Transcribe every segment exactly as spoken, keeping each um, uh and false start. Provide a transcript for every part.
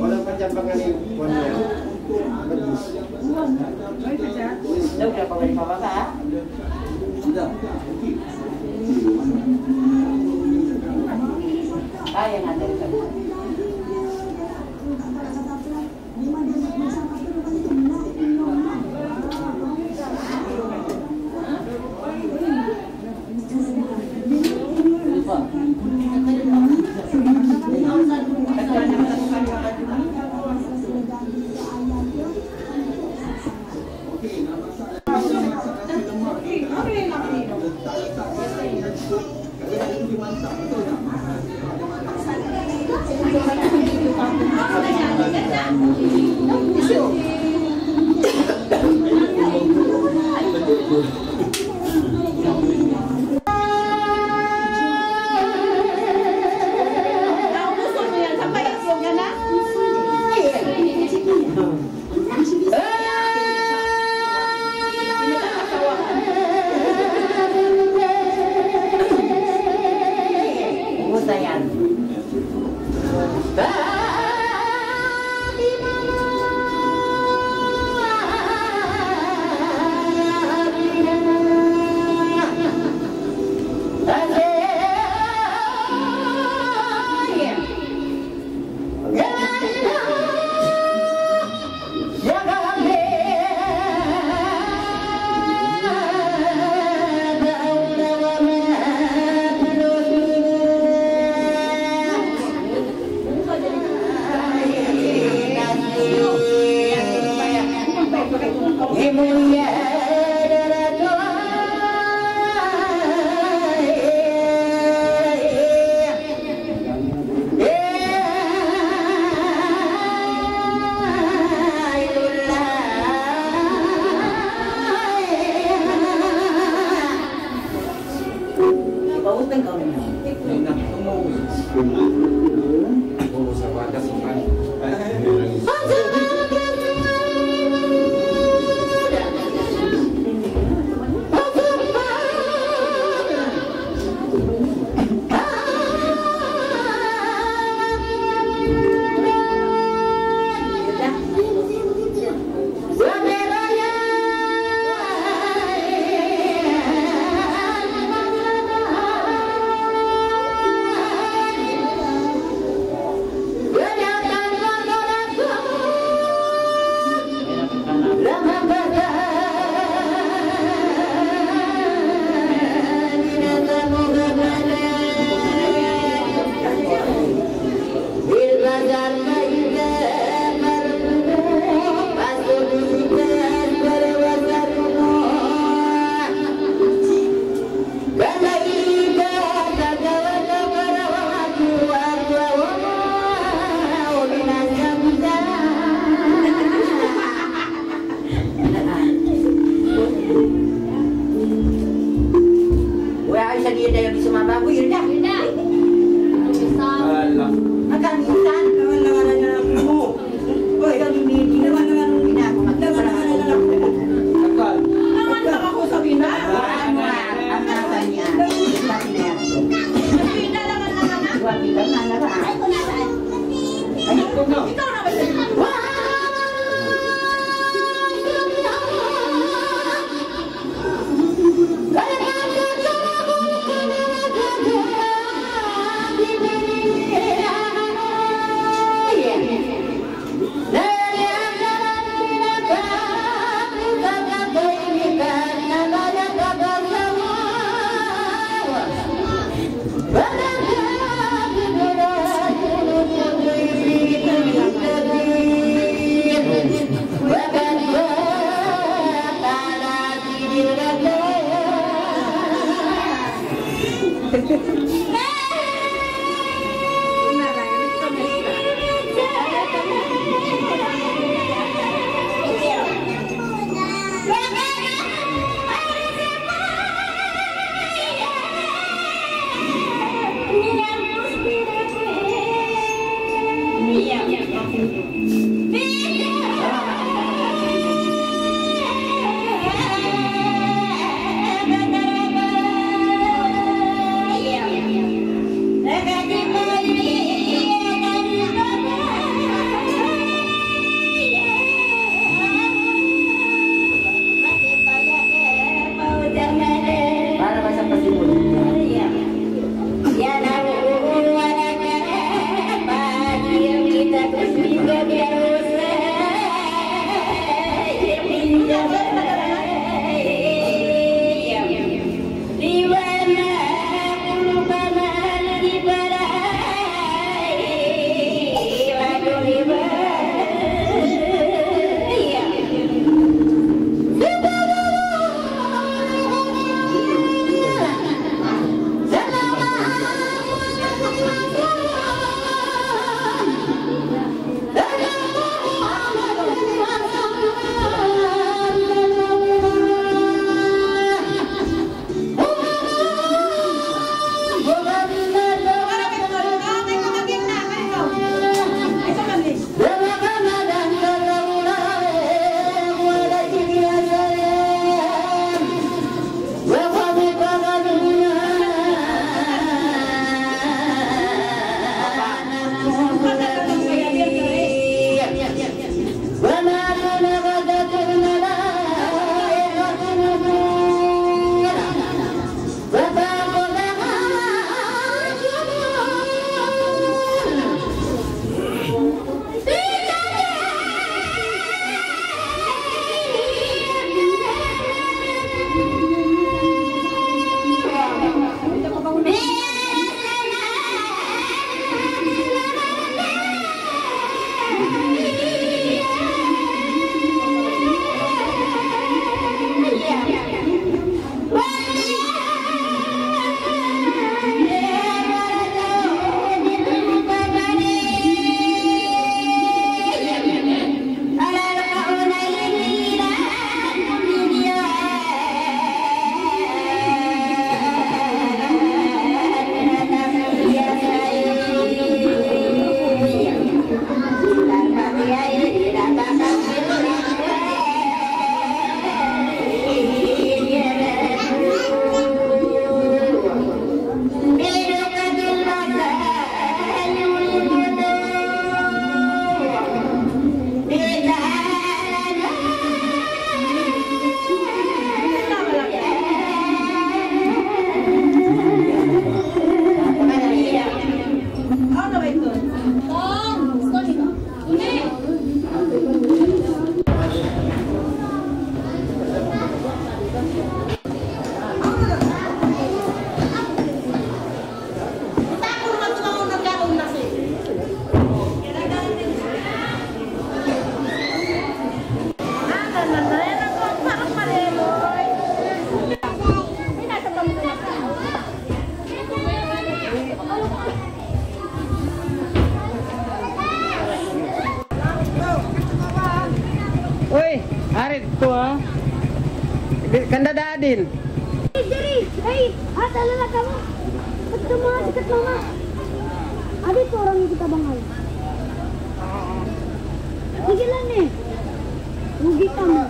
Orang macam pangalan kuan niya. Bagus. Sudah, sudah, pabalik pa baba, ha? Sudah. Kaya nga daw. Para basa pa simul. Uy, arit tu, ha? Di' kanda dadin. Jari, ay, ata lala kamu. Ba't kamu nga sikat, mama? Adi tu orang kita bangal. Sige lang eh. Rugi kamu.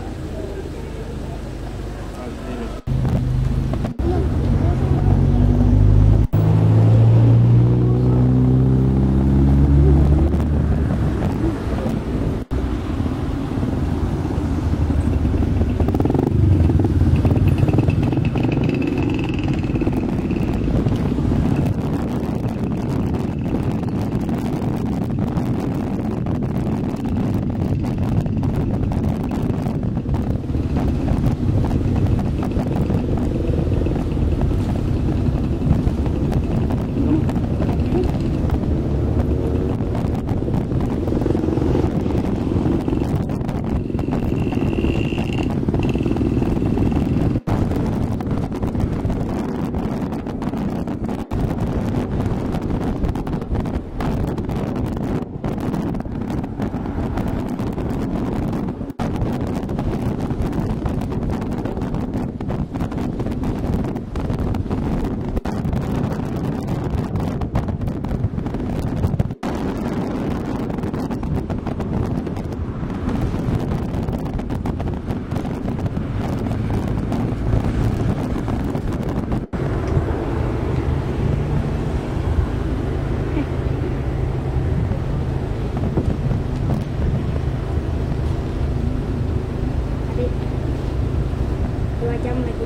Na.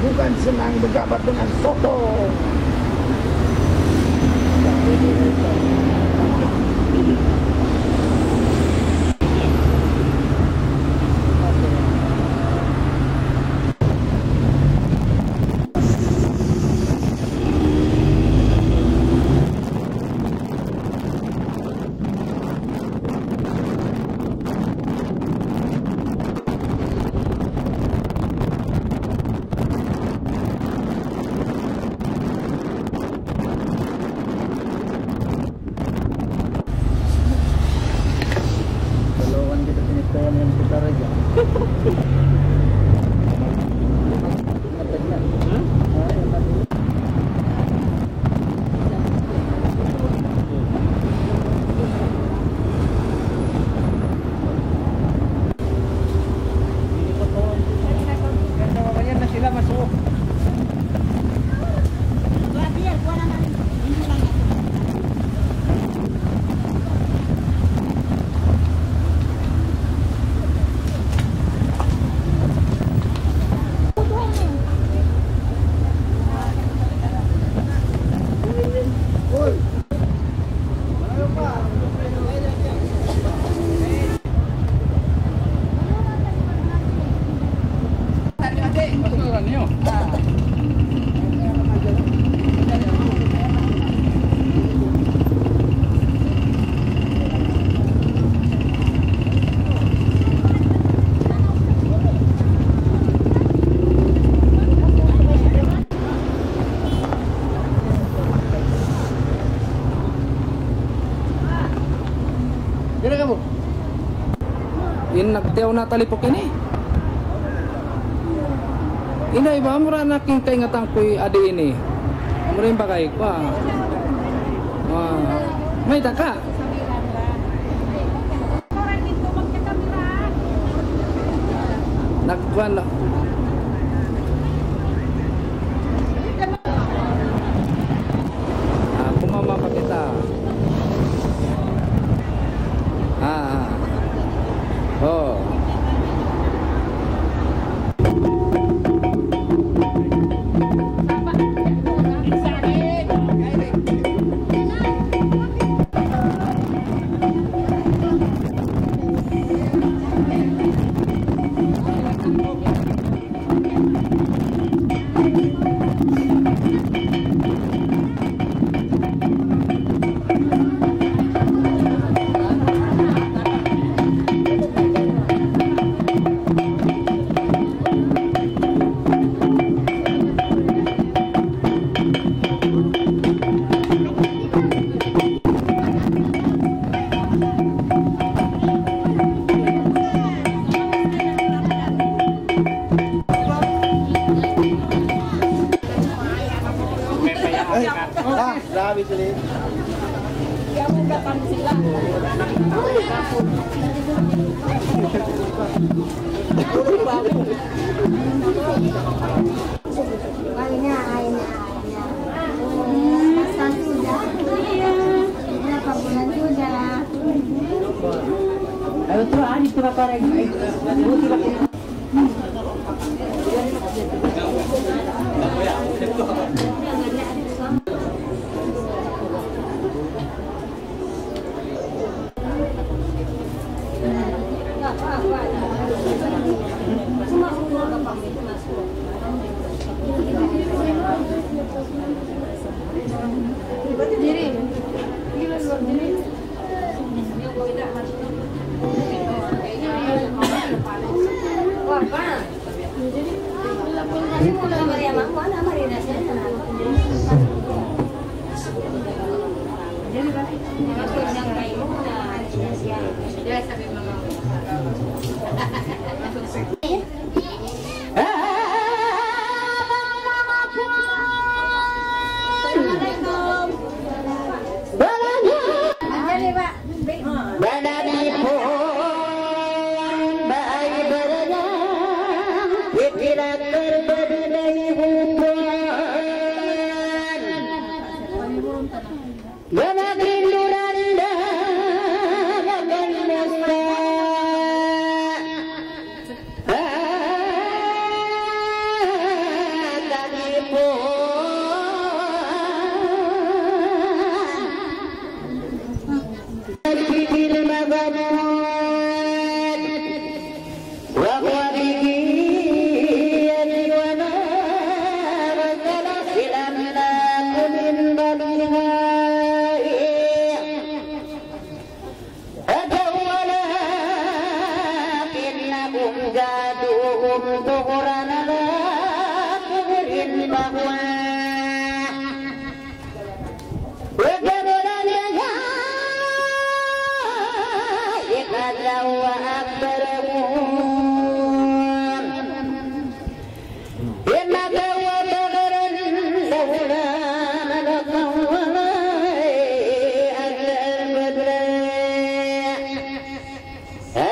Bukan senang bergabat dengan soto. Nagtiyaw na talipuk ini. Inday ba, mura na king kaingatan ku'y adi ini. Mura in bagay ku, ah. Ah, mayta' ka? Nagkuan na. Ah, kumama pa kita. Ah, ah. Oh. Ah, grabe sila. Ay na, ay na, ay na. Basta sudah. Berapa bulan sudah? Ayaw, ito, ah, dito ka para, eh, buti ba? Bana di pun baay barang, ikirakar badunay hupan. Gana kinduran da makan musta. Ah, kami pun Pipil magamut. Wa huwa bihi an yu'mar. Silam lakum min ba'dihi. Atawa lakinnakum zaduhum tughyanan ala kufrihim. Bahwa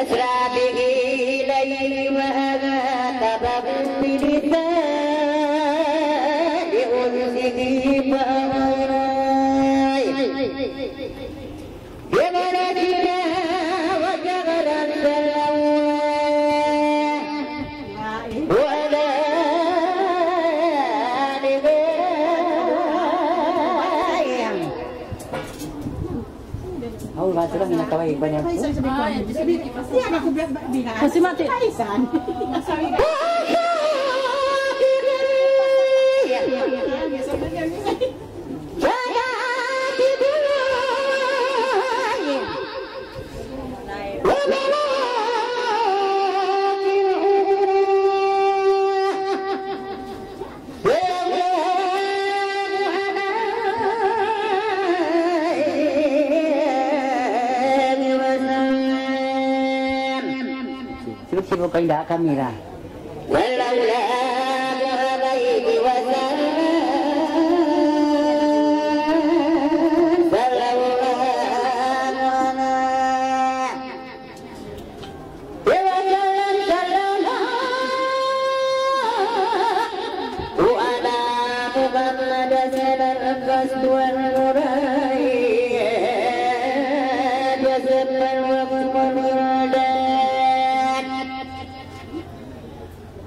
أسرى به ليلا وهذا خبر بلسان أنسه فأوحى. يمنتنا وجغلا سلوى وعلى آله. Aw, ba't lang ginagawa iba niya? Kasi mati. Kay da kamila. صلى الله عليه وسلم، صلى الله عليه وسلم، صلى الله على محمد سيد القصد والمراد وسب الوقت والولدان.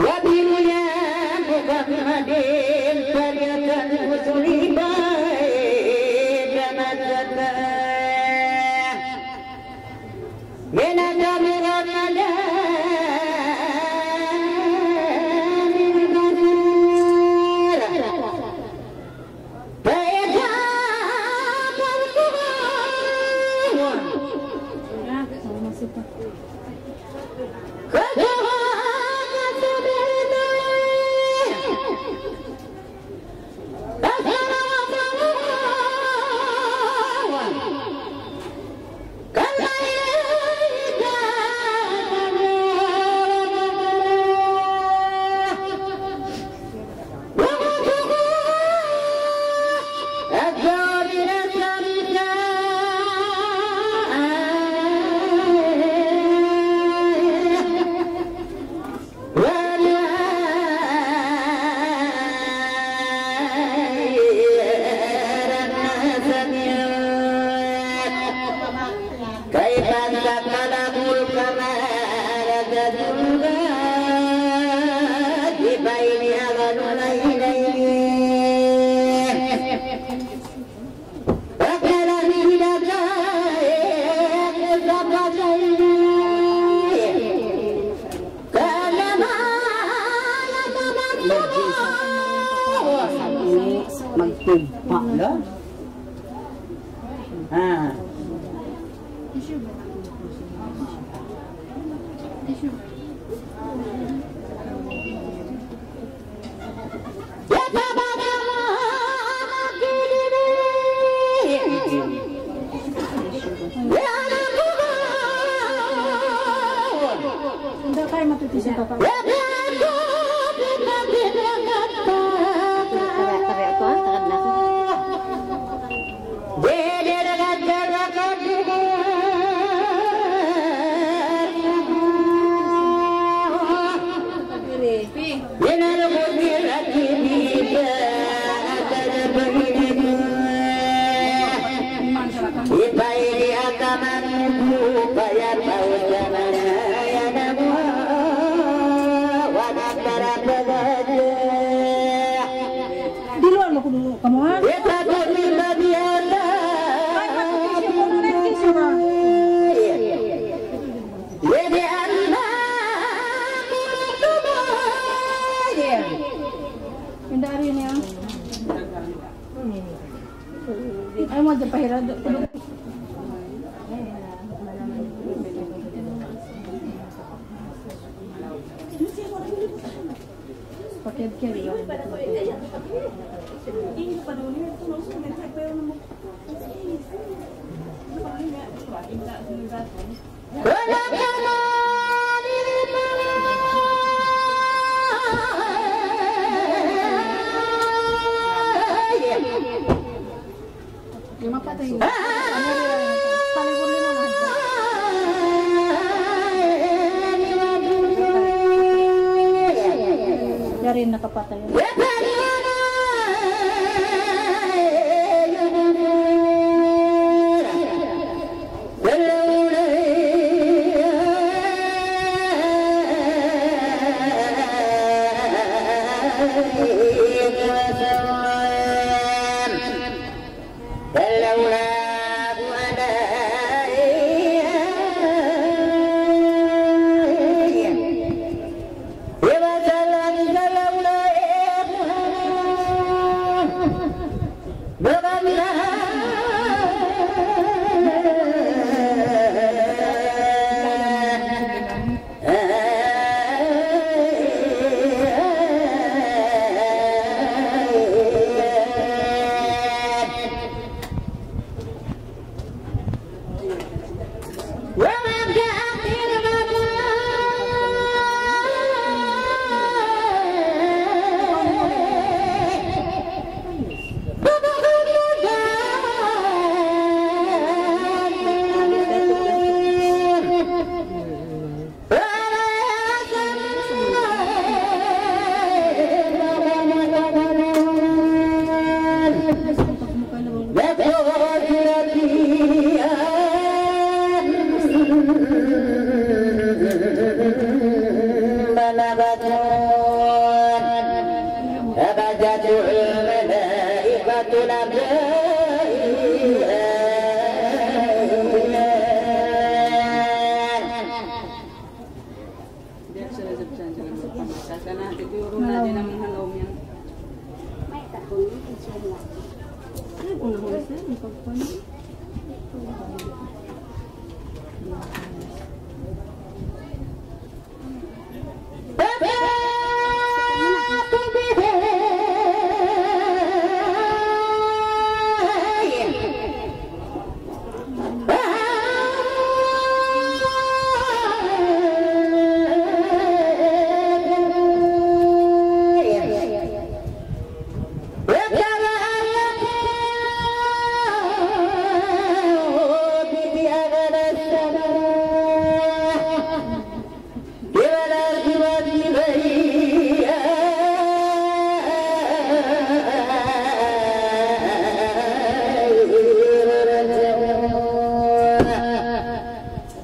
وبمنى محمد فليكن مسلما كما سبق. من قبل رمضان الغزير. فإذا قلت كيف تقلب الكمال تزول بين أغلى عينيه. أقبل من دقائق سبقين. كأنما يتمثل. Magtumpa' na. Ah. Hindi kayo matutusin pa pa. Di luar mo kunu kamu, ha? Ay, matutusin mo na yung tissue, ha? Hindi rin niya. Ay, mo dyan pahirado. Yari nakapatay.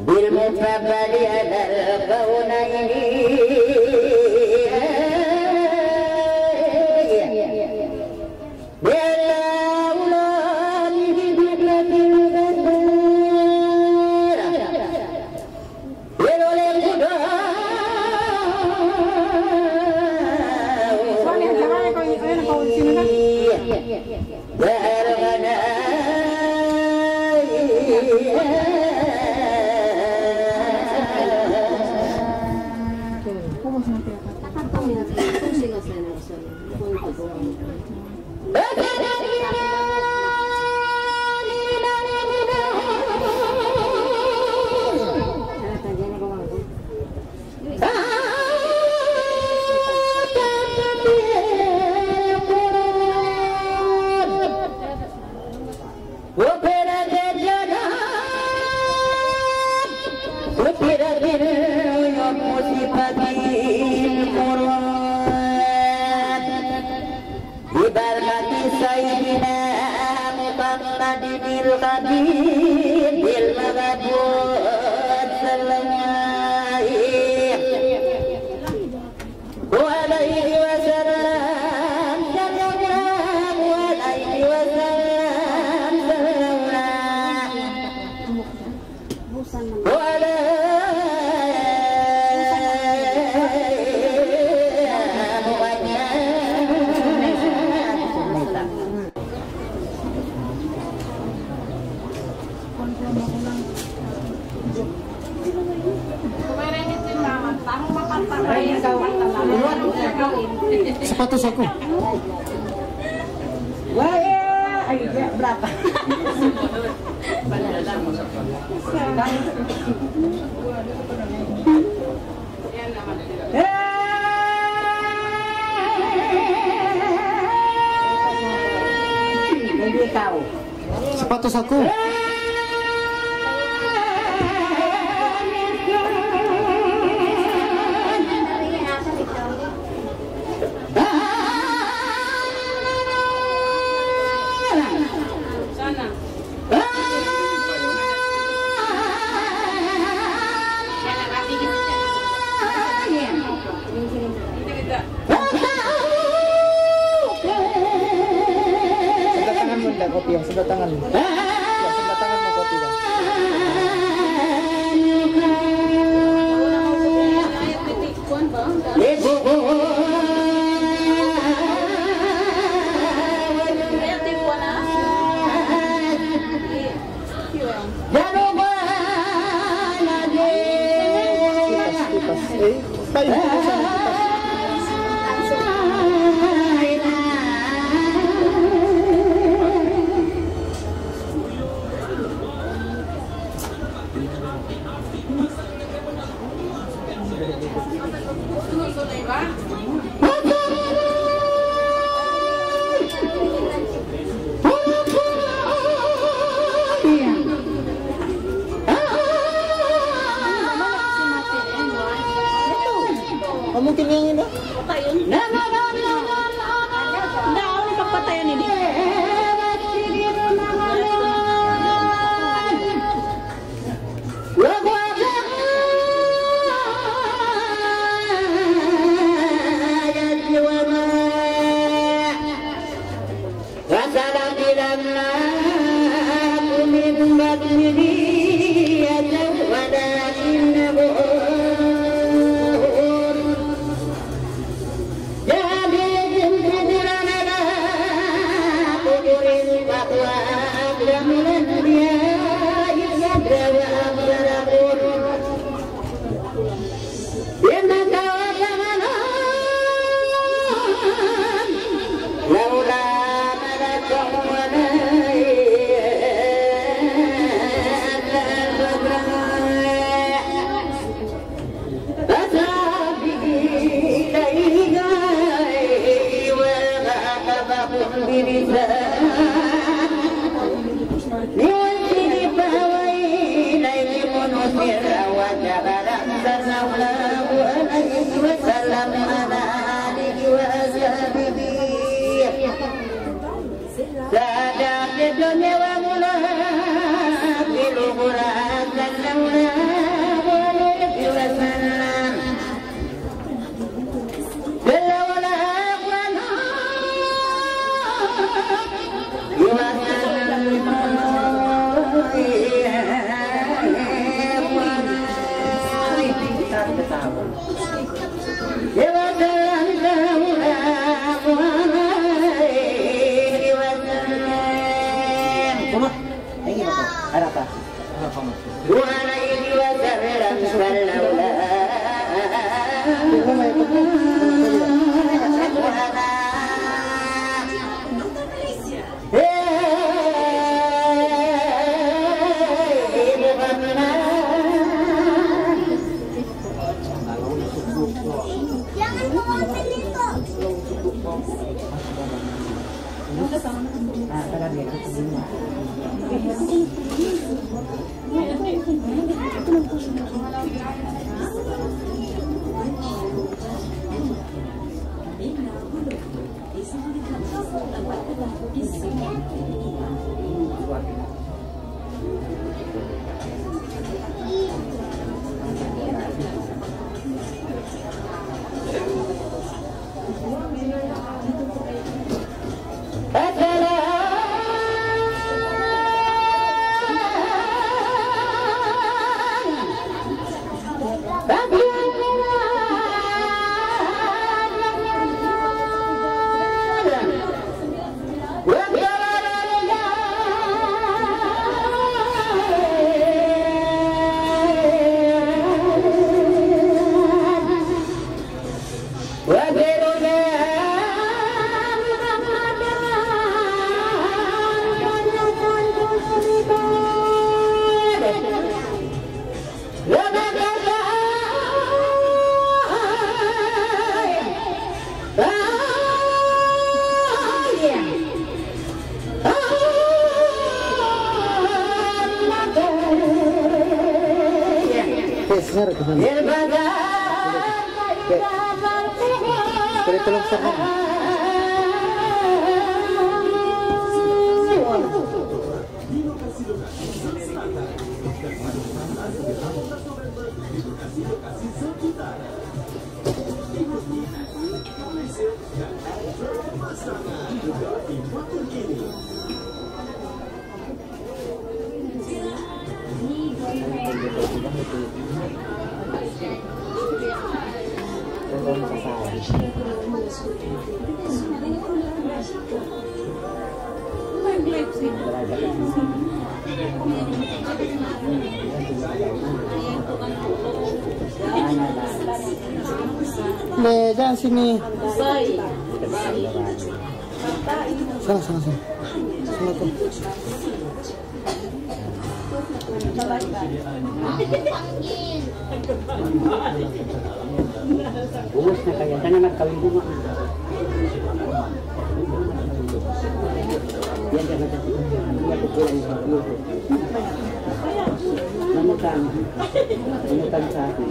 بالمفضل على الكونين. بأن أولاده بكرة البدر. Pero le kuda. ببركة سيدنا محمد الخليل المبعوث صلى الله عليه وسلم، صلى الله عليه وسلم، صلى الله عليه وسلم. Sapatos aku. Wah, ya, ayo, ya, berapa? Sapatos aku. Sebelah tangan mu, nda, kopi, ya, sebelah tangan mu. Ya, sebelah tangan mu, kopi, ya. Kipas, kipas. Eh, tayo, kipas, kipas. أملاك من بطنه يتولى إنه جعل لكم قبورا على قبور فهو أعلم الأنبياء قدرا وأبلغهم بما توفى لولا ملك ولا أتى بدر فسابق إليه وخاطبهم بلسان ليوصل فأوحى إليهم سرا وجهرا صلى الله عليه وسلم على آله وأصحابه سادات الدنيا وملاك الأخرى صلى الله عليه وسلم. Harap pa. Wa alayhi wa sallam, sallallahu alayhi wa sallam. Hey, Muhammad. Jangan kau ambil itu. Yes, sir. Pwede tulong sa akin. Le, dyan sini. Sana, sana, sana. Sana to. Ubus na kaya. Sana magkawin bunga. Yan, yan, yan, yan. Yan, kukulang sa ulo. Namutang. Namutang sa akin.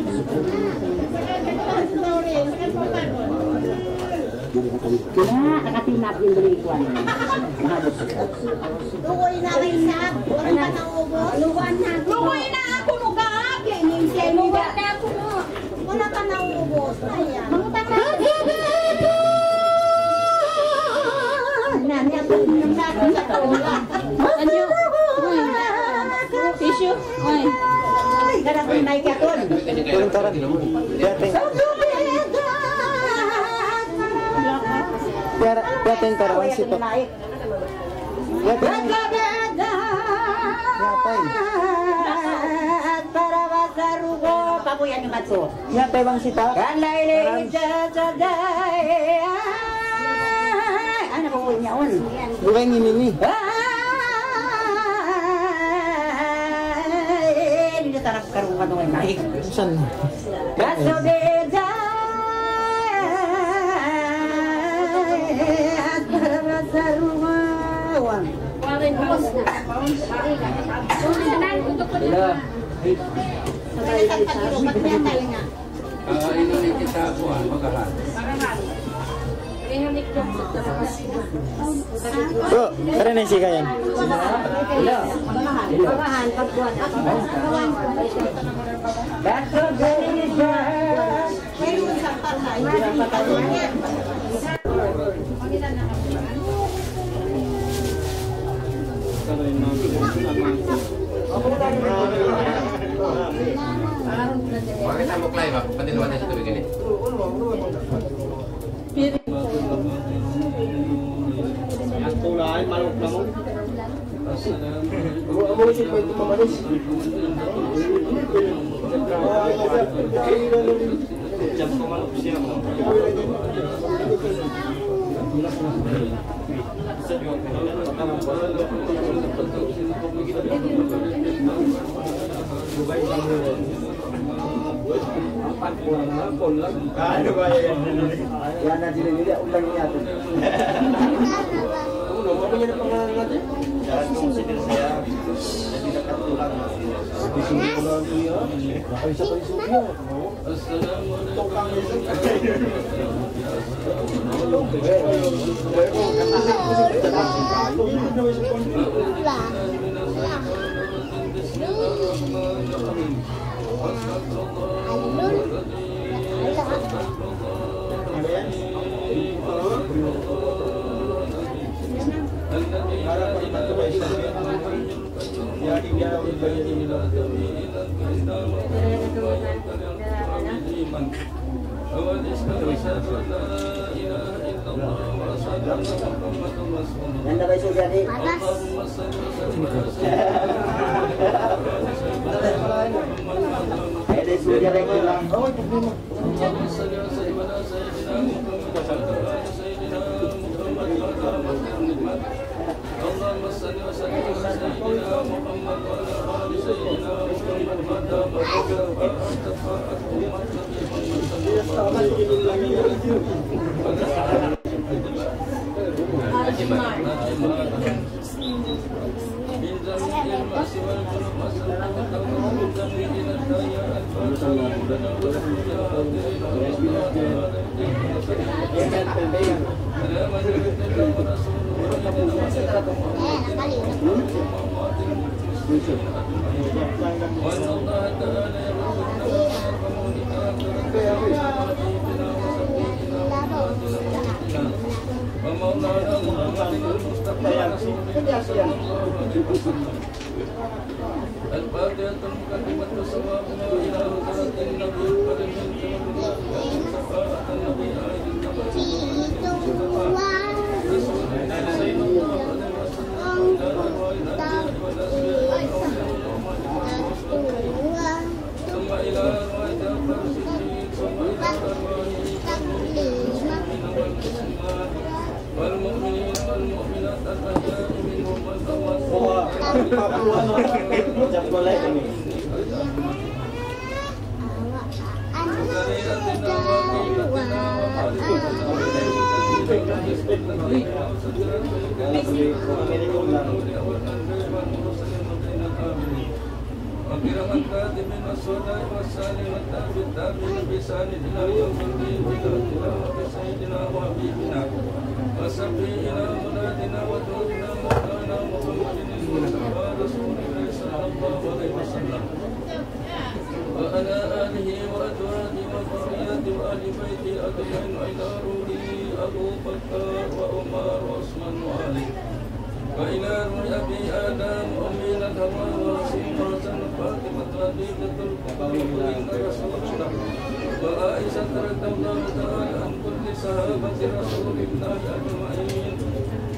Kaya, nakatinap yung balik ko, ano. Mahal sa Lugoy na rin sa, wala pa naubos. Lugoy na. Lugoy na ako, lugoy. Lugoy na ako, no. Wala pa naubos. Ayan. Mangutang na. Na, na, Anyo? Uy. Tissue? Uy. Ay, ganap ni Mike Yakun. Turun, turun. Dating. Biya', biya' yan, turun. Ay, siya pa. Biya' yan. Biya' yan. Para masarugo, pabuyan ni Matsu. Yan, tayo bang sita? Kan laylay. Parang ija sadaya. Ano ba po niya, un? Bukan ini, ni. Ay, hindi na tarap karungan ng naik. Saan? Kaso beda. Para masarugo. Ah, ini kita kuan, magahan. Bro, tara na yung sigayan. Pakita mo, Clive, ah. Pati naman sa tubig ini. Ang tulay, manok na mo. Ang, ang mga sipa ito mamanis. Ano ba yan? Yan na sila nila, ulang niya ito. Ano, ano yan ang pangalan natin? Yan, kung si Dircea. Hindi na katulang. Hindi sila na ito yan. Ay, sa Paisuyo. Yan na ba yung sugar ni? Patas. Ay, di sugar ni. اللهم صل وسلم على سيدنا محمد وعلى آل سيدنا محمد ما دامت الشفاعة أمة النبي محمد صلى الله عليه وسلم. من جميع المأسي والكرب والسلام والتوفيق من جميع الأدعياء الفاتحة لنا ولكم يا حاضرين. الفاتحة المقدمة صوابها إلى حضرة النبي الكريم شفاعة النبي عليه الصلاة والسلام. ثم إلى أرواح جعفر الصديق، ثم إلى أرواح المسلمين والمسلمات. والمؤمنين والمؤمنات الأحياء منهم والأموات. وكرام الكاتبين والشهداء والصالحين والتابعين والتابعين بإحسان إلى يوم الدين إلى تلاوة سيدنا وحبيبنا وشفيعنا وملاذنا وذريتنا مولانا محمد المصطفى رسول الله صلى الله عليه وسلم وعلى آله وأزواجه وذريته وأهل بيته أجمعين وإلى روحه أبو بكر وعمر وعثمان وعلي. أمين الهوى واسم وزن فاطمة خديجة الكبرى بنت رسول الله وعائشة رضي الله تعالى عن كل صحابة رسول الله أجمعين.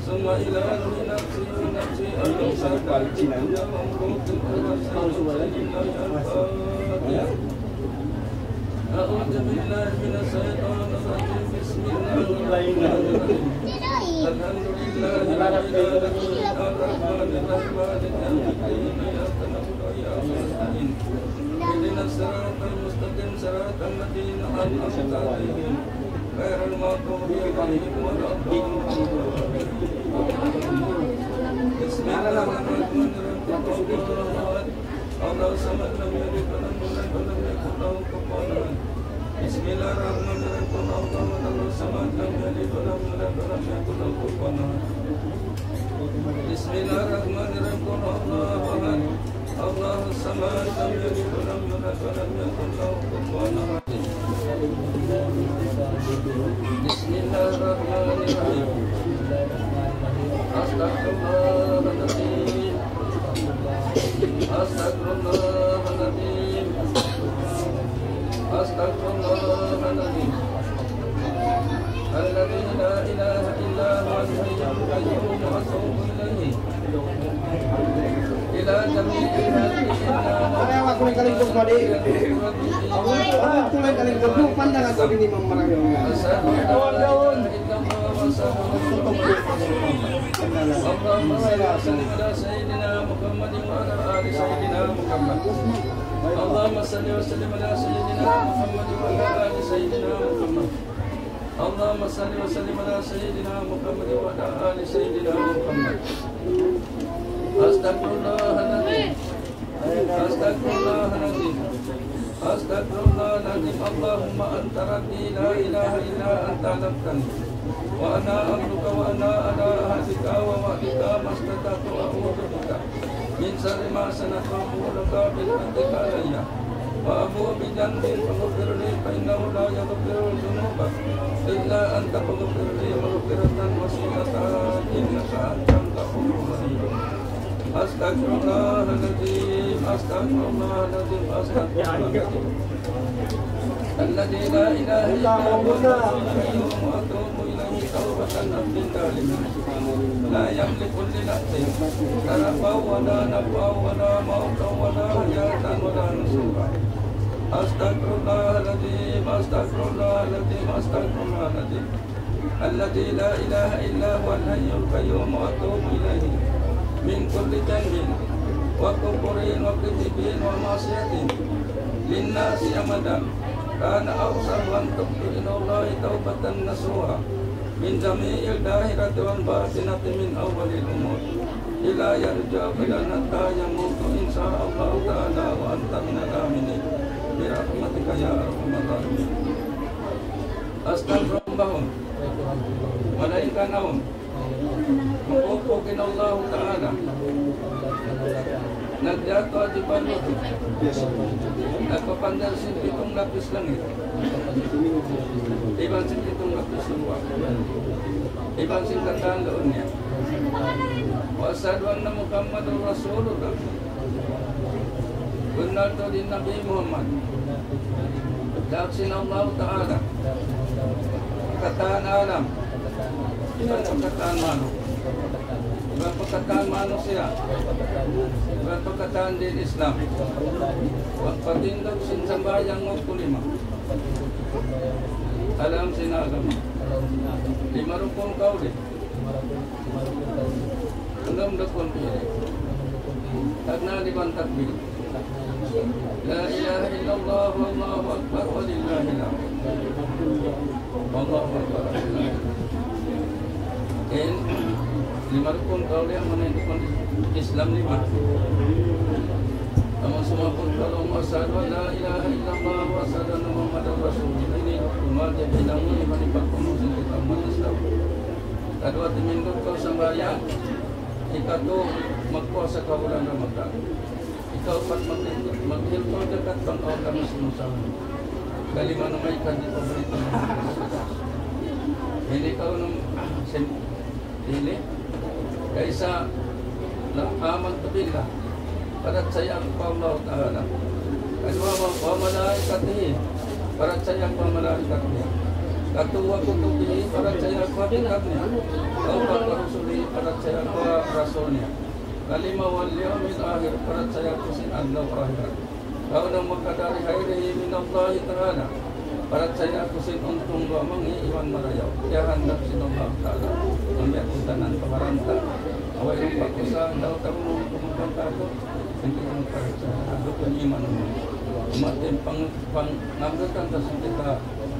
ثم إلى روح نفسي ونفسي أنفسي الدنيا وملوك الأرض سيدنا الفاتح. أعوذ بالله من الشيطان الرجيم. بسم الله الرحمن الرحيم. الحمد لله رب العالمين. الرحمن الرحيم. مالك يوم الدين. إياك نعبد وإياك نستعين. اهدنا الصراط المستقيم. صراط الذين أنعمت عليهم. غير المغضوب عليهم ولا الضالين. بسم الله الرحمن الرحيم. الله الصمد، لم يلد ولم يولد ولم يكن له كفوا أحد. بسم الله الرحمن الرحيم. قل هو الله أحد، الله الصمد، لم يلد ولم يولد ولم يكن له كفوا أحد. بسم الله الرحمن الرحيم. قل هو الله أحد، الله الصمد، لم يلد ولم يولد ولم يكن له كفوا أحد. بسم الله الرحمن الرحيم. أستغفر الله العظيم. أستغفر الله العظيم. أستغفر الله العظيم. الذي لا إله إلا هو الحي القيوم وأتوب إليه. إلى جميع خلقه إلا هو. Ayaw aku nagkalingkod ko, di. Ako, ako nagkalingkod ko, pandangan ko din, Imam Marayo. أشهد أن لا إله إلا الله وأشهد أن محمدا رسول الله. اللهم صل وسلم على سيدنا محمد وعلى آل سيدنا محمد. اللهم صل وسلم على سيدنا محمد وعلى آل سيدنا محمد. اللهم صل وسلم على سيدنا محمد وعلى آل سيدنا محمد. أستغفر الله العظيم. أستغفر الله العظيم. أستغفر الله العظيم. اللهم أنت ربي لا إله إلا أنت خلقتني وأنا عبدك وأنا على عهدك ووعدك ما استطعت أعوذ بك من شر ما صنعت أبوء لك بنعمتك علي وأبوء بذنبي فاغفر لي فإنه لا يغفر الذنوب إلا أنت فاغفر لي مغفرة وسعت إنك أنت الغفور الرحيم. أستغفر الله العظيم، أستغفر الله العظيم، أستغفر الله العظيم. الذي لا إله إلا هو الحي القيوم وأتوب إليه توبة عبد ظالم. لا يملك لنفسه ضرا ولا نفعا ولا موتا ولا حياة ولا نشورا. أستغفر الله العظيم، أستغفر الله العظيم، أستغفر الله العظيم. الذي لا إله إلا هو الحي القيوم وأتوب إليه من كل ذنب وكفر وكذب ومعصية للناس أبدا كان أو سهوا تبت إلى الله توبة نصوحا من جميع الظاهرة والباطنة من أول الأمور إلى يرجع بدنا حتى يموت إن شاء الله تعالى وأنت من الآمنين برحمتك يا أرحم الراحمين. Astagfirullah. Malaingkan naun. Mapupuk in Allahu Ta'ala. Nagdato di panutu. Nagpapandar sin pitung lapis langit. Iban sin pitung lapis lupa. Iban sin katan dunya. وأشهد أن محمدا رسول الله. Bunnal tuud in Nabi Muhammad daak sin Allahu Ta'ala, pa katan alam, iban pa katan manu-, iban pa katan manusiya', iban pa katan dīn Islam. Pagpatindug sin sambahayang waktu lima. Alam sin agama. Lima rukun kawli. Undum rukun fi'li. Tagna' iban takbir. لا إله إلا الله والله أكبر ولله الحمد. والله أكبر. In lima rukun kawli, amu na in rukun Islam lima. Amu sumaput kalu أشهد أن لا إله إلا الله وأشهد أن محمدا رسول الله. Ini rukun wajib hinangun iban hipagkunu sin kita umat Islam. Kaduwa, timindug kaw sambahayang. Ikatu, magpuasa kaw bulan Ramadan. Ikaupat, mag-, maghiltul jakat bang awn kamu simusahan. Kalima, namaykat di paborito. Ini kaw nung, ah, sim-, ini. Kaysa, آمنت بالله, parachaya aku pa Allah Ta'ala. Kaduwa, وملائكته, parachaya aku pa malaikat niya. Katu, وكتبه, parachaya aku pa kitab niya. Kaapat, ورسله, parachaya aku pa rasul niya. Kalima, واليوم الآخر, parachaya aku sin adlaw akhirat. Kaunum, وقدر خيره من الله تعالى, parachaya aku sin untung dugaing iban marayaw, kiyahandak sin Allah Ta'ala. Ambiya' ku tanan kabaranta, way pakusa, daw tamu kumakan taku, hindi ang parachaya, adu kun iman mu. Umatin pang, pang, nagdatan ta sin kita,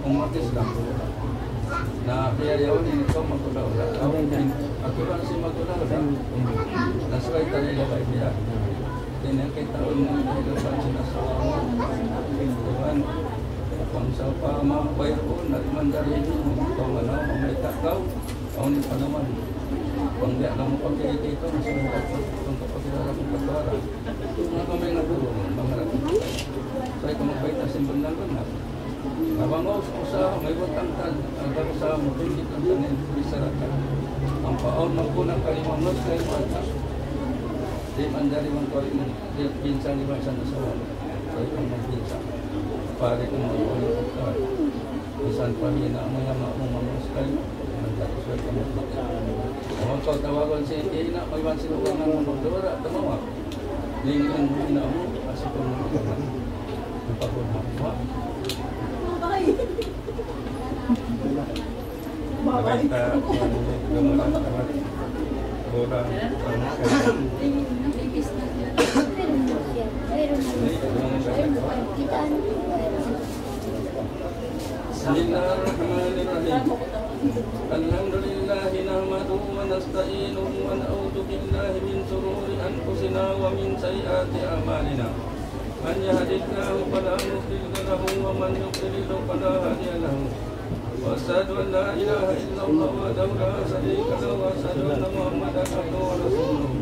umatis lang. Na, kaya yaun ini ito, magkulaw na. Ako lang si magkulaw na. Nasuway tayo ilagay niya. Ini kita ini, ini kita sinasawa. Tuhan, bangsa pa, ma, bayar ko, nagmandari ini, kung ano, may takaw, kung ano pa naman. Kung di alam mo pag-ibig ito, mas mahirap kung kapag-ibig mo pagkawala. Ang kamay na dulo, mangarap. Sa ikaw magpaita, simbahan lang na. Bang usa, usa, may butang tan, ang usa, mabindit ang tanin, bisaratan. Ang paon, magkunang kalimang, mas kalimang. Di' manjari man kalimang, di', pinsan, di' man siya nasawa. Sa ikaw magpinsan. Pare ko, magkunang ka. Minsan pa rin na, may ama mo, mga sekali, nagtapos ka pa mo. Huwag ko tawagan si Ina, may iwan sinuwangan mo, magdura, tumawa. Ningan mo, ina mo, kasi kung magdura, magpapun mo. Mabait ka, gumulang ka, gumulang ka. بسم الله الرحمن الرحيم. الحمد لله نحمده ونستعينه ونعوذ بالله من شرور أنفسنا ومن سيئات أعمالنا. من يهد الله فلا مضل له ومن يضلل فلا هادي له. وأشهد أن لا إله إلا الله وحده لا شريك له وأشهد أن محمدا عبده ورسوله.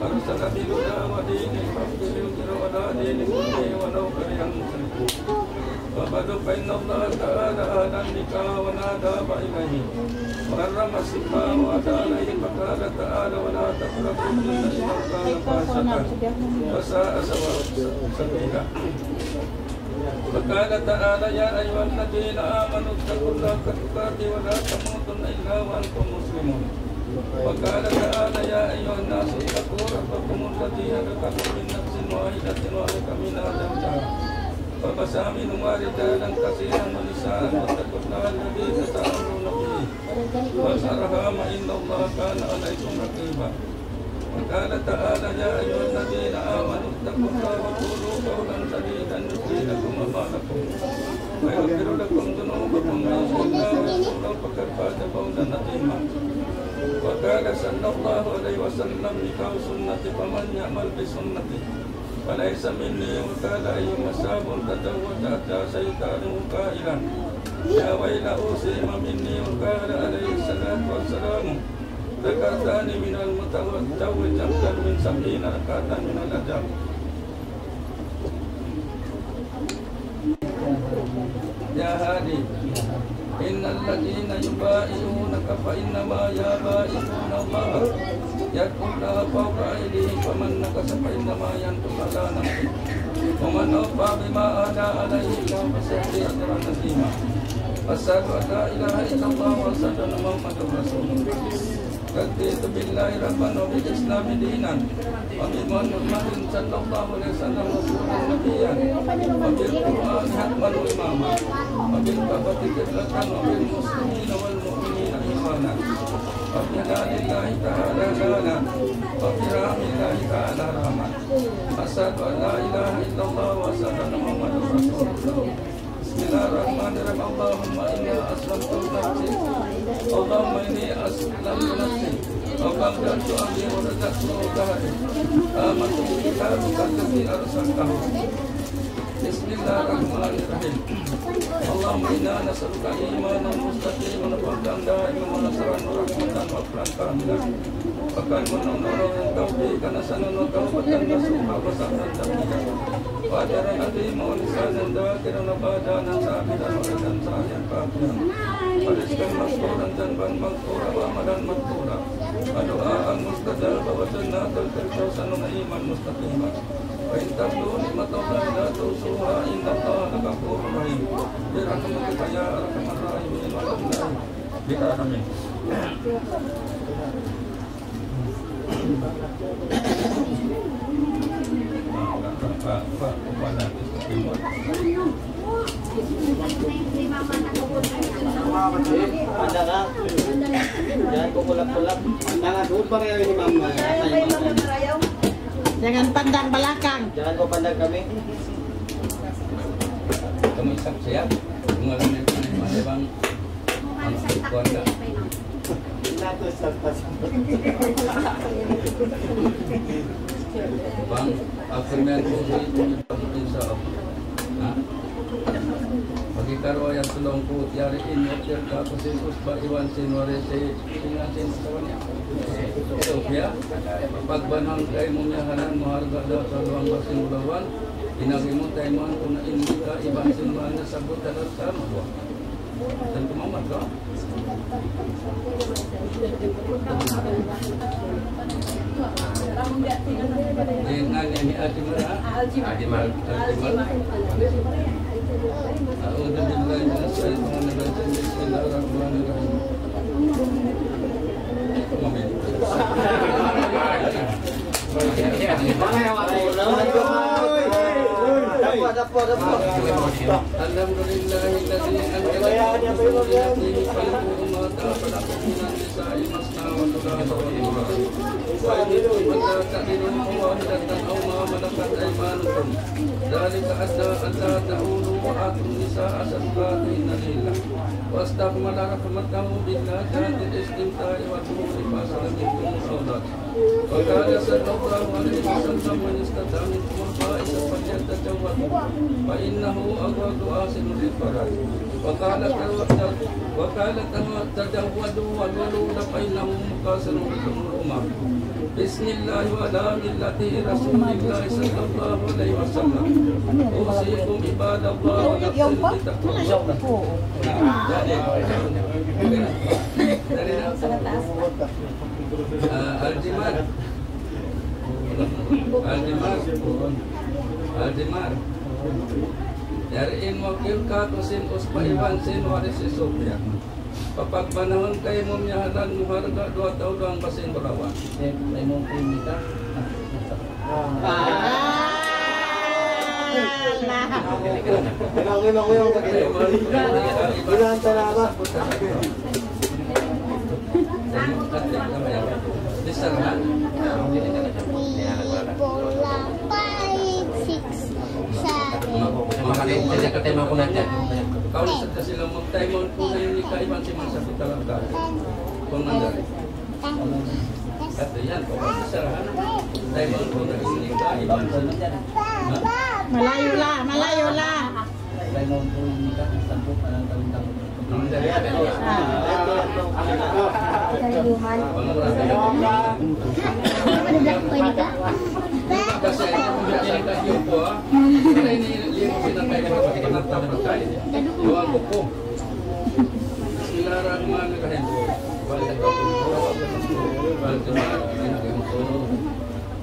أرسل بالهدى ودين الحق ليظهره على الدين كله ولو كره المشركون. وبعد فإن الله تعالى أحل النكاح ولا دابة إليه وحرم السفاح وأتى عليه فقال تعالى ولا تقربوا الزنا إنه كان فاحشة وساء سبيلا. وقال تعالى يا أيها الذين آمنوا اتقوا الله حق تقاته ولا تموتن إلا وأنتم مسلمون. وقال تعالى يا أيها الناس اتقوا ربكم الذي خلقكم من نفس واحدة وخلق منها زوجها وبث منهما رجالا كثيرا ونساء واتقوا الله الذي تساءلون به والأرحام إن الله كان عليكم رقيبا. وقال تعالى يا أيها الذين آمنوا اتقوا الله وقولوا قولا سديدا يصلح لكم أعمالكم ويغفر لكم ذنوبكم ومن يطع الله ورسوله فقد فاز فوزا عظيما. وقال صلى الله عليه وسلم النكاح سنتي فمن يعمل بسنتي فليس مني. وقال أيما شاب تزوج حتى سيدانه قائلا يا ويله سيما مني. وقال عليه الصلاة والسلام ركعتان من المتطوع أفضل من سبعين ركعة من الأجر. يا هادي، إن الذين يبايعونك فإنما يبايعون الله يد الله فوق أيديهم فمن نكث فإنما ينكث على نفسه ومن أوفى بما عاهد عليه الله فسيؤتيه أجرا عظيما. أشهد أن لا إله إلا الله وأشهد أن محمدا رسول الله. رضيت بالله ربا وبالإسلام دينا وبمحمد صلى الله عليه وسلم رسولا نبيا وبالقرآن حكما وإماما وبالكعبة قبلة وبالمسلمين والمؤمنين إيمانا وبحلال الله تعالى حلالا وبحرام الله تعالى حراما. أشهد أن لا إله إلا الله وأشهد أن محمدا رسول الله. بسم الله الرحمن الرحيم. اللهم إني أسلمت نفسي. اللهم إني أسلمت نفسي. وقبلت أمري ورزقت ظهري. آمنت بكتابك الذي أرسلته. بسم الله الرحمن الرحيم. اللهم إنا نسألك إيمانا مستقيما وقلبا دائما ونصرا ورحمة وفضلا كاملا وقلبا نورا وتوفيقا حسنا وتوبة نصوحا وسعيا شاكرا وأجرا عظيما ولسانا ذاكرا وآذانا سامعا ورزقا سعيا كافيا ورزقا مشكورا ذنبا مغفورا وعملا مقبولا ودعاء مستجابا وجنة الفردوس نعيما مستقيما. وإن تعدوا نعمة الله لا تحصوها إن الله لغفور رحيم. برحمتك يا أرحم الراحمين. والحمد لله رب العالمين. Anda na. Yan, kukulap-kulap. Ang mga doon pa rin ni Mama. Jangan pandang balakang. Jangan kau pandang kami. Kamu isap siya? Kung alam niya kung ano bang ang kuwan ka. Bang, after niyan po, insya Allah. Ha? Pagkikaruwa yan, tulung ku, yari in, wakil ka, kusin, usba, iwan, sin, wari, si, singa, sin, kawan niya. Sofia, pagbanang kaymu miyahalan, maharga daw sa duwang basing bulawan, inagi mu tayman ku na in ka, iban sin, mana sabut, talat, sama, buwan. Tantu mamat ka? Ini ngan ini Aljimar, ha? Aljimar. Aljimar. أعوذ بالله من الشيطان الرجيم. بسم الله الرحمن الرحيم. الحمد لله الذي أنزل على رسوله الذين يطهرون ما تاب لكم من النساء مثنى وثلاث ورباع. فإن خفتم ألا تعدلوا فواحدة أو ما ملكت أيمانكم. ذلك أدنى ألا تعولوا وآتوا النساء صدقاتهن نحلة. واستكمل رحمته بالله جهة الاستمتاع والبلوغ فأسلمتم الأولاد. وقال صلى الله عليه وسلم: من استطاع منكم الباءة فليتزوج فإنه أغض وأحسن للفرج. وقال تو-، وقال تو-، تزوجوا الودود فإنه مكاثر بكم الأمم. بسم الله وعلى ملة رسول الله صلى الله عليه وسلم. أوصيكم عباد الله ونفسي بتقوى الله. Ah, Aljimar. Aljimar. Aljimar. Yari in wakil ka ku sin usba iban sin wari si Sofia. Papagbanahun kaymu miyahalan mu harga duwa tau duwang basing bulawan. Kaymu ku ini ka. Ah. Memang, memang, memang. Bulan Tanaba. Bola, five, six, seven. Kau sa sila magtayman ku na ini kaiban si Masa Pitalang ka. Kung nandari. Kata yan, kau sa sila. Tayman ku na ini kaiban si Malayu la, malayu la. بسم الله الرحمن الرحيم.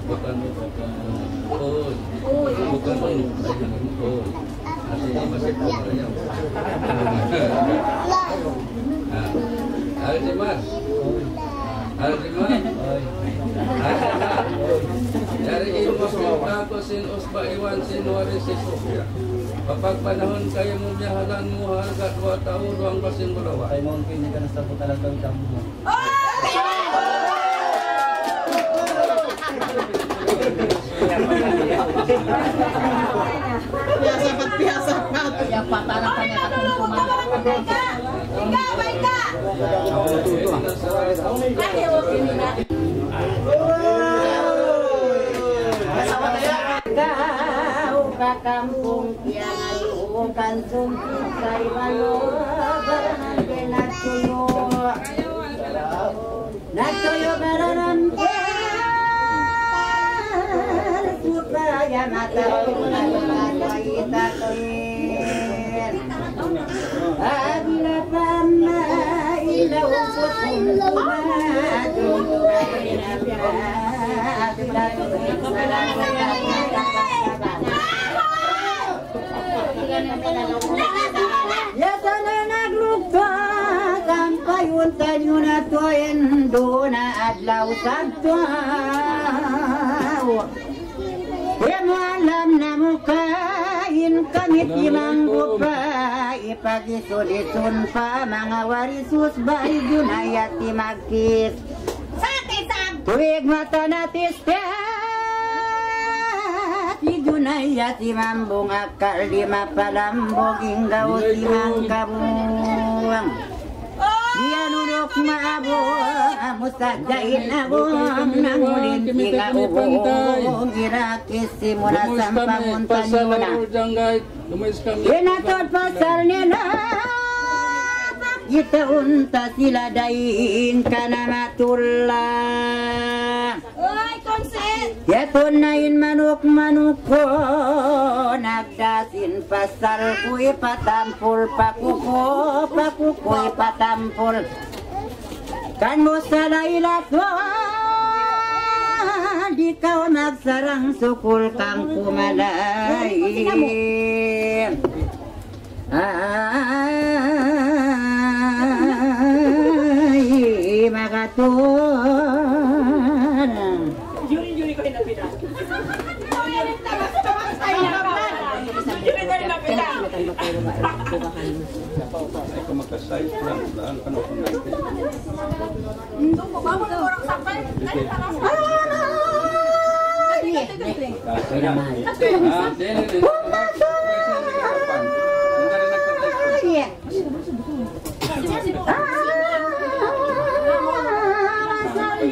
Bukan, bukan. Uy. Bukan, uy. Uy. Hati ini masih kurang. Ah. Aljimar. Aljimar. Aljimar. Yari in wakil ka ku sin usba iban sin wari si Sofia. Papagbanahun kaymu miyahalan mu harga duwa tau duwang basing bulawan. Kaymu ku ini ka na sa putalan kami kamu. Biasa pat, biasa pat. Ikaw, baik ka. Ikaw, kakampung, tiyan, ukan, sumpit, kaibanan, barang, natuyo'. Natuyu' bararamdam supaya mataud na kita tuwin. Apabila pa main na upusun, tumadun na pinapiyat. Ya sana naglugtas, sampay unta niyu na tuud duun na adlaw sadtu. Ya muallam namu' kain kami timanggup pa, ipag-isun-isun pa manga warisus, bari duun na yati magkis. Tuwig mata na tista, si Junaya si Mambung akal di' mapalambug, inggaw si Mangkabung. Di' anunuk maabung, amu sadja in agum, nangulin si kaubung, irakis si muna sampang unta niyu na. Inatud pasal nila, kita unta sila dayn kan Amatullah. Uy, Konsel! Yadtu na in manuk-manuk ku, nagdasin pasal ku ipatampul, pakuku, pakuku ipatampul. Kan mu sa laylat wa, di' kaw magsarang sukul kang kumalay. Ay, makatun.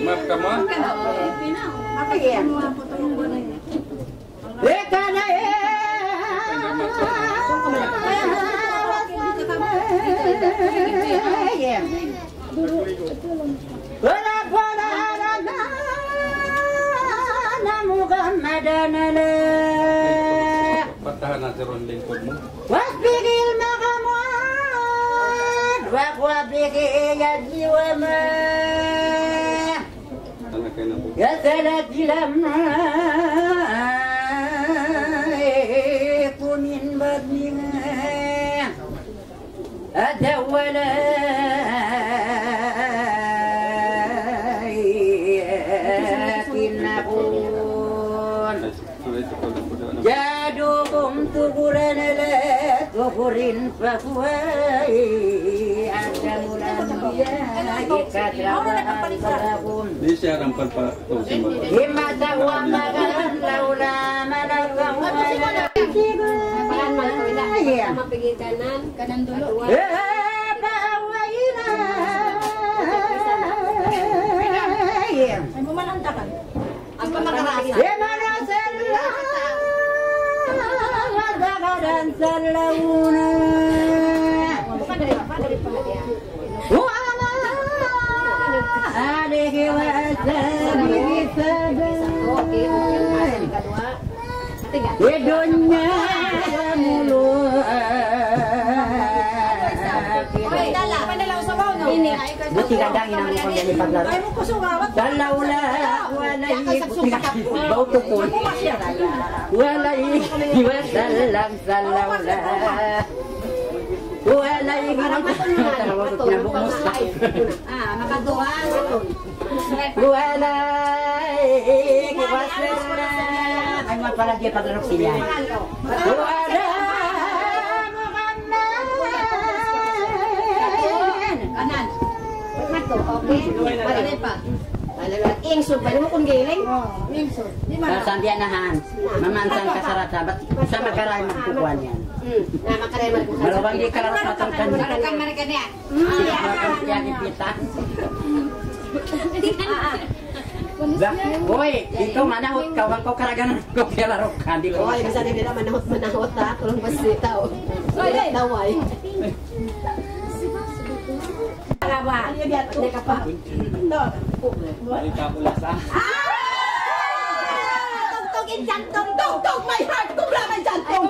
Maaf kamu, ha? Wala, wala, wala, na, na, Muhammad, na, na. Patahan natin ron lingkod mo. Wasbigil makamad, wakwa bigi ya jiwa ma. Anak kayo na po. Ya salat ilam, eh, kumin badninga. Ada wala kinakun. Jadukum tuguran ala tugurin pakuway. Ada mulan biya ikatrabahan barakum. Di siya rampan pa. Himata wa magan laula malaka wa la. Iya. Kanan dulu. Eh, bawa ina. Iya. Ang pamalantakan. Ang pamalantakan. Iya, mana sallallahu wa sallam. Bukan dari apa? Dari perhatian. وعلى آله وصحبه وسلم. Di dunya mulu. Buti ka dangin ang mukhang yan ipaglaru. Sallallahu alayhi, buti ka, bau tukul. Wa alayhi wa sallam, sallallahu alayhi. Wala, igi na. Tara, wakot niya, bukmos na. Ah, makaduwa, satu. Wala, igi, wasir na. Ay, mapalagi paglaruk siya. Wala, Muhammad. Kanan. Mato, okay. Pagkali pa. Wala na. Ingsud, pwede mu kung giling? Oh, ingsud. Di mana? Sa sandiyan na han. Mamansan ka sa rata, bat sa makaray magkukuha niyan. Hmm. Na, makaray magkukuha. Malawang di ka lang matangkan. Matangkan, matangkan yan. Hmm. Matangkan yan, ipita. Ba, hoy, ikaw manahut ka, wag ko karaganan ko, kaya laro ka, di ko. Hoy, bisa din nila manahut, manahut, ha? Tulong ba si tao? Hoy, hoy. Taway. Tugtog in jantung, tugtog my heart, tugla my jantung.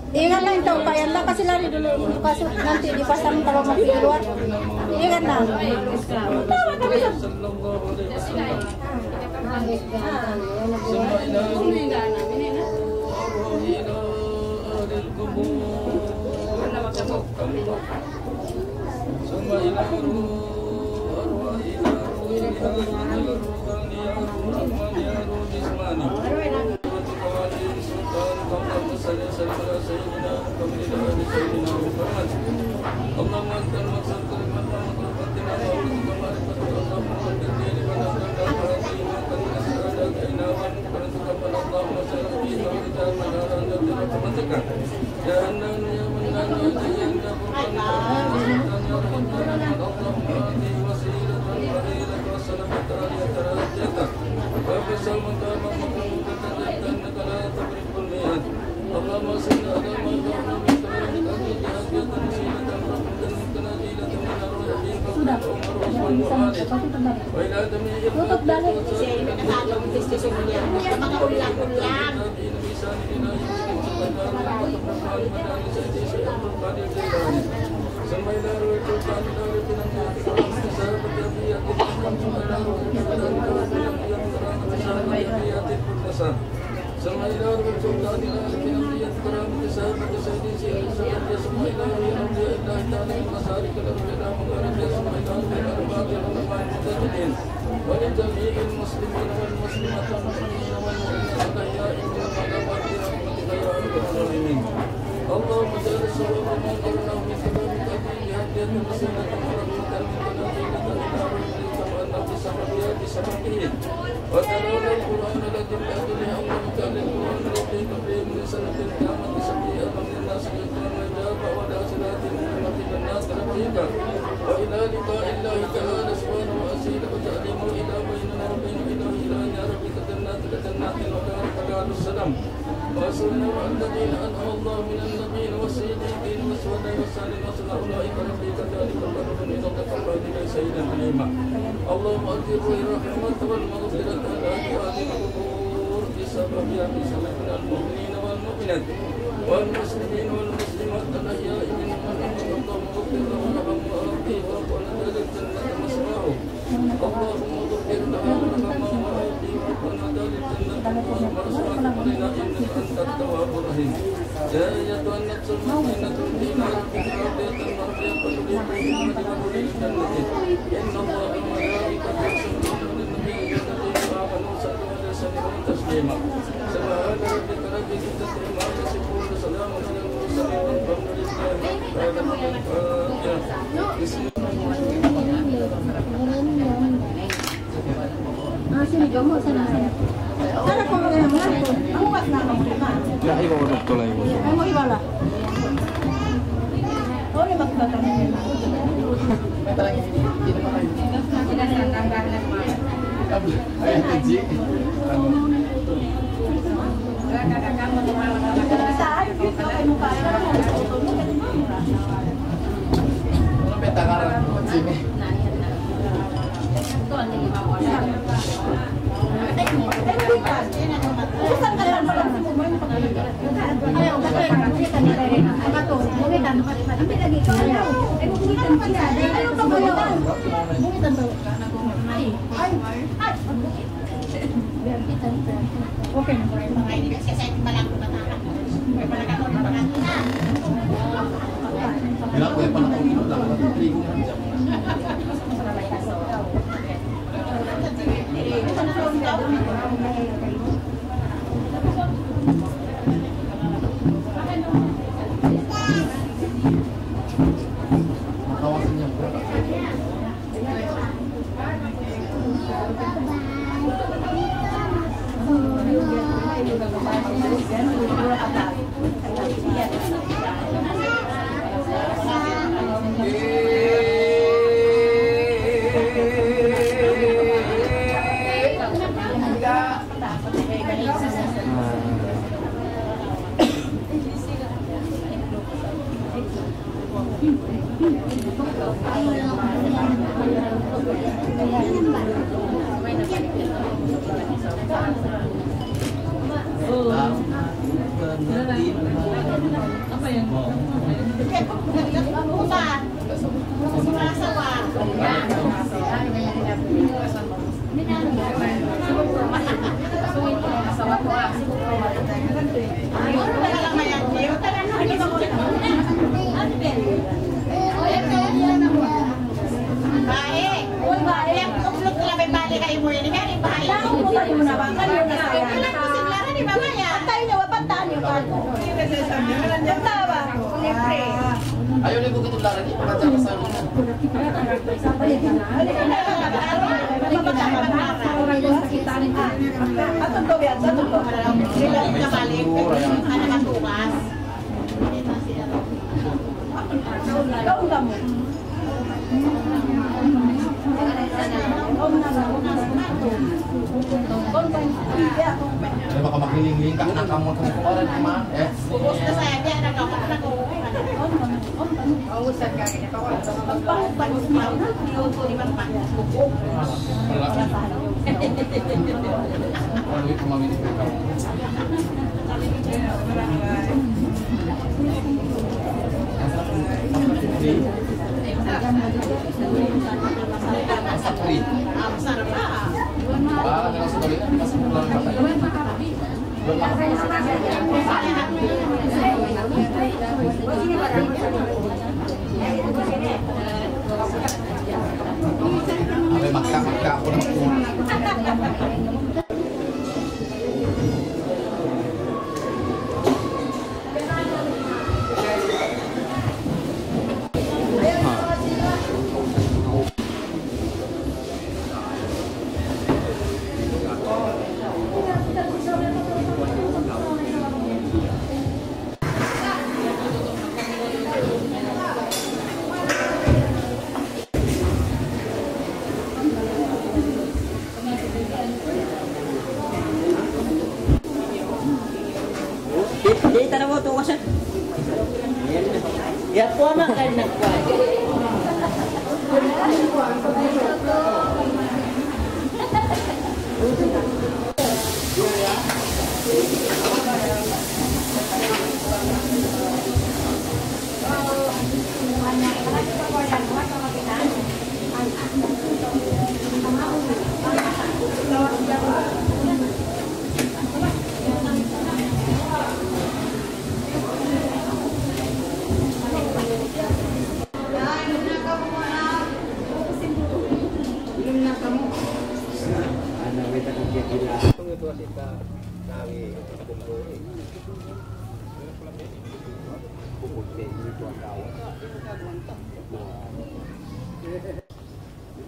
Ingat na in tau pa yan, lakas sila di dulu. Bukas nanti dipasang tau mati di luar. Ingat na. ثم إلى روح، أرواح إلى روح، إلى روح، إلى روح، إلى روح جسماني. اللهم صل وسلم على سيدنا محمد وعلى آل سيدنا محمد. اللهم أنت المقصود، كلمة المقصود، فاتنا وأعوذ بك معرفة. اللهم قدرني لمن أتاك وهدينا وأنت السعادة إلى وأنت رزقنا. اللهم صل وسلم على سيدنا محمد. يا حنان يا منان يا ديان يا برهان يا رب يا سلطان يا رب يا رحمن. اللهم آته وسيلة وفضيلة وسلامة عالية راجية وابعثه مقاما محمودا الذي وعدته إنك لا تخلف الميعاد. اللهم صل على ما جعلنا من خير خلقك هدية وسيلة ورحمة منك نازلة من الروح فيك وعمر وعثمان وآله وإلى جميع الأنبياء والمرسلين والصالحين والشهداء والصالحين. ولجميع المسلمين والمسلمات والمؤمنين والمؤمنات الأحياء منهم والأموات برحمتك يا أرحم الراحمين. اللهم اجعل ثواب ما قرأناه من كتابك هدية وسيلة ورحمة منك نازلة إلى روحك كما أنزلت بسببه وتلونا القرآن لأجله أن نرجع للقرآن رقيقا به من سنة القيامة سبيئا من الناس يجزون ويجاب ولا صراط القيامة جنات ربك وإلى لقاء الله تعالى سبحانه وأسيل وجعل موئلا بيننا وبين إله إلى أن يا ربك جنات لجنات ودار فدار السلام وأسرنا مع الذين أنعم الله من النبيين والصديقين والشهداء والصالحين وحسن أولئك رفيقا ذلك الفضل من الله والله ليس إلا عليما. اللهم أنزل الرحمة والمغفرة على أهل القبور بسبب أهل من المؤمنين والمؤمنات والمسلمين والمسلمات الأحياء منهم والأموات اللهم اغفر لهم وارحمهم وأدخلهم الجنة مثواهم. اللهم اغفر لها وارحمها وعافها واعف عنها وأدخلها الجنة مع الأبرار برحمتك يا أرحم الراحمين. يا أيتها النفس المطمئنة ارجعي إلى ربك راضية مرضية فادخلي في عبادي وادخلي جنتي. إن الله وملائكته يصلون على النبي يا أيها الذين آمنوا صلوا عليه وسلموا تسليما. سبحان ربك رب العزة عما يصفون وسلام على المرسلين والحمد لله رب العالمين. الفاتحة. بسم الله. Ah, sini, kamu sana, sana. Sana kamu yang mana? Kamu kat sana, kamu di mana? Lahi ko nagtulay mo. Kamu di mana? Oh, ini maksud kami. Ay, Haji. Saan? Ano ba yung takaran mo? Sini. Ayaw na yung bukit ng laran, di ba? Sa mga Ay, baka makiling-ling ka na kamo kung kumaran, ma. Eh? Wala. Wala, wala. Sa free. Ah, nasa balik. Mas mura pa tayo. Abay, magka-, magka-, ako na po. Di, di, tara mo, tuwa siya. Yan po ang magkainak ko.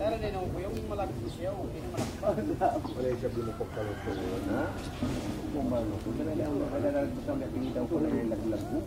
Tara na, no, yung malagpus siya, okay na malagpus. Wala yung sabi mo pagkaluto, ha? Kung ano, kung talaga, kung talaga, kung talaga, kung talaga, kung talaga,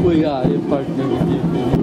Uy, ah, yung part na video.